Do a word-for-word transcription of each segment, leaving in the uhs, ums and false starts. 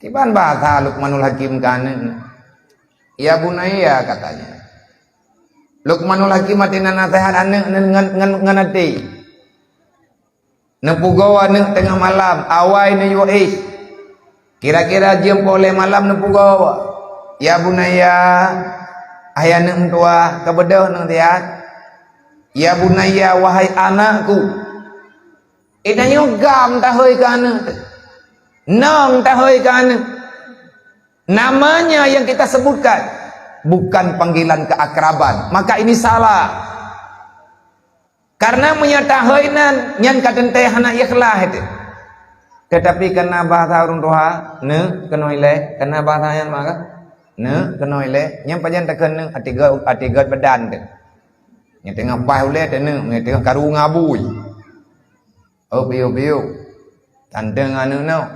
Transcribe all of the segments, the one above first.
Kiban bahasa Luqmanul Hakim keu aneuk. "Ya bunayya," katanya. Luqmanul Hakim até na naseuhat aneuk nyan ngon, ngon, ngon até. Neupugoe aneuk teungoh malam, awai neuyue éh. Kira-kira jeuem poh lhée malam neupugoe. "Ya bunayya," hai aneuk meutuwah, ka beudôh neuh siat. "Ya bunayya," wahai anakku. Itanyoe gam tahôi keu aneuk teuh. Nong tahôi keu aneuk. Namanya yang kita sebutkan, bukan panggilan keakraban, maka ini salah. Karena meunyoe tahôi nan, nyan ka teuntée hana ikhlas itu. Tetapi karena bahasa ureuëng tuha, neuk keunoe ilée, karena bahasa nyan maka, neuk keunoe ilée, nyan pajan takheun neuk, até gét, até gét badan teuh. Nyang teungoh paih ulée teuh neuk, nyang teungoh karu ngon abui. Oh, piôh-piôh. Tantang aneuk nyoe.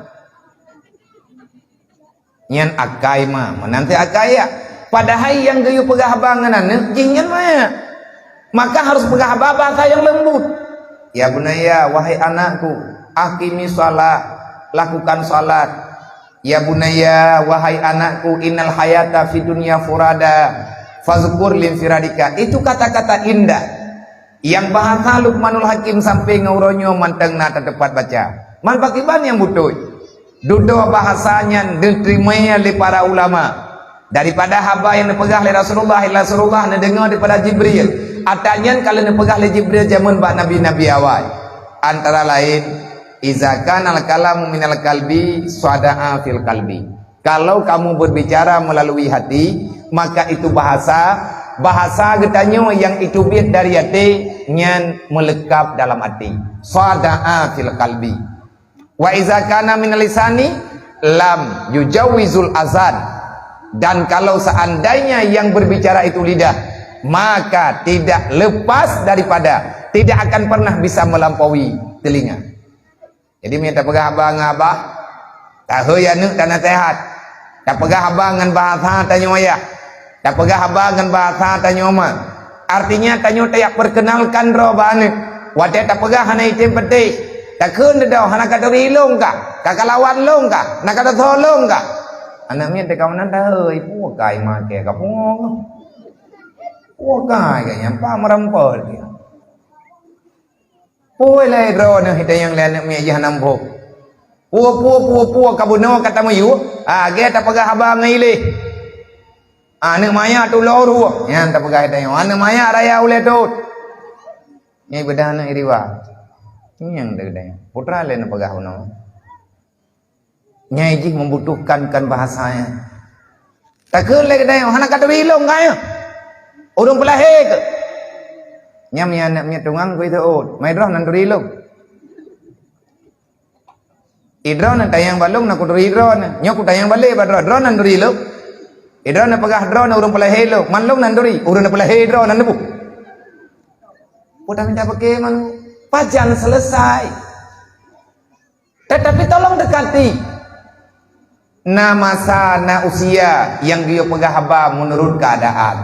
Nyan akai ma, meunan teuh akai ya. Padahai nyang geuyue peugah haba ngon aneuk jih nyan ma. Maka harus peugah haba bahasa yang lembut. "Ya bunayya, wahai anakku, aqimi shalah, lakukan salat. Ya bunayya, wahai anakku, innal hayata fid dunya furada, fazkur linfiradika." Itu kata-kata indah. Nyang bahasa Luqmanul Hakim sampai ngon uroe nyoe mantong na tateupat baca. Man pakriban nyang beutôi? Dudoe bahasa nyan neuteurimong lé para ulama. Daripada haba nyang neupeugah lé Rasulullah, Rasulullah neudeungoe daripada Jibril. Ata nyan ka lheueh neupeugah lé Jibril jameun bak nabi-nabi awai. Antara lain, "Iza kanal kalamu minal qalbi, sada'a fil qalbi." Kalau kamu berbicara melalui hati, maka itu bahasa, bahasa geutanyoe nyang iteubiet dari até nyan meulekap dalam até. Sada'a fil qalbi. "Wa iza kana minal lisani, lam yujawizul azan." Dan kalau seandainya yang berbicara itu lidah, maka tidak lepas daripada, tidak akan pernah bisa melampaui telinga. Jadi, meunyoe tapeugah haba ngon abah, tahôi aneuk tanaseuhat. Tapeugah haba ngon bahasa tanyoe ayah. Tapeugah haba ngon bahasa tanyoe ma. Artinya, tanyoe tajak perkenalkan droe bak aneuk. Watée tapeugah hana item peuteh. Takheun dudoe, "Hana ka turi lôn kah? Ka kalawan lôn kah? Na ka tasoe lôn kah?" Aneuk miet teuka meunan tahôi, "Peue kai makai ka pungo kah? Peue kai ka nyampa meureumpok dia?" Peue lé droeneuh itanyong lé aneuk miet jih hana muphom. Peue, peue, peue, peue ka bunoe ka tamiyueb? Ah, lagée tapeugah haba ngon ileh. Aneuk maya tulor ruoh. Nyan tapeugah itanyong. Aneuk maya raya ulée tot. Nyang beuda aneuk iriwa. Nyang teudeungoe. Putra lé neupeugah bunoe. Nyai jih membutuhkan kan bahasanya. Takheun lé geutanyoe, "Hana ka turi lôn kah nyoe? Ureuëng peulahé keuh?" Nyan meunyo aneuk miet tungang keu iteuôt, "Mai droe nan turi lôn." Idroe nan tanyong bak lôn, na kuturi droe nyoe. Nyoe kutanyong balek bak droe, "Droe nan turi lôn?" Idroe nan peugah droe nyoe ureuëng peulahé lôn, "Man lôn nan turi, ureuëng nan peulahé droe nan neubu." Peue taminta peuke man pajan selesai. Tetapi tolong dekati. Na masa, na usia nyang geuyue peugah haba meunurot keuadaan.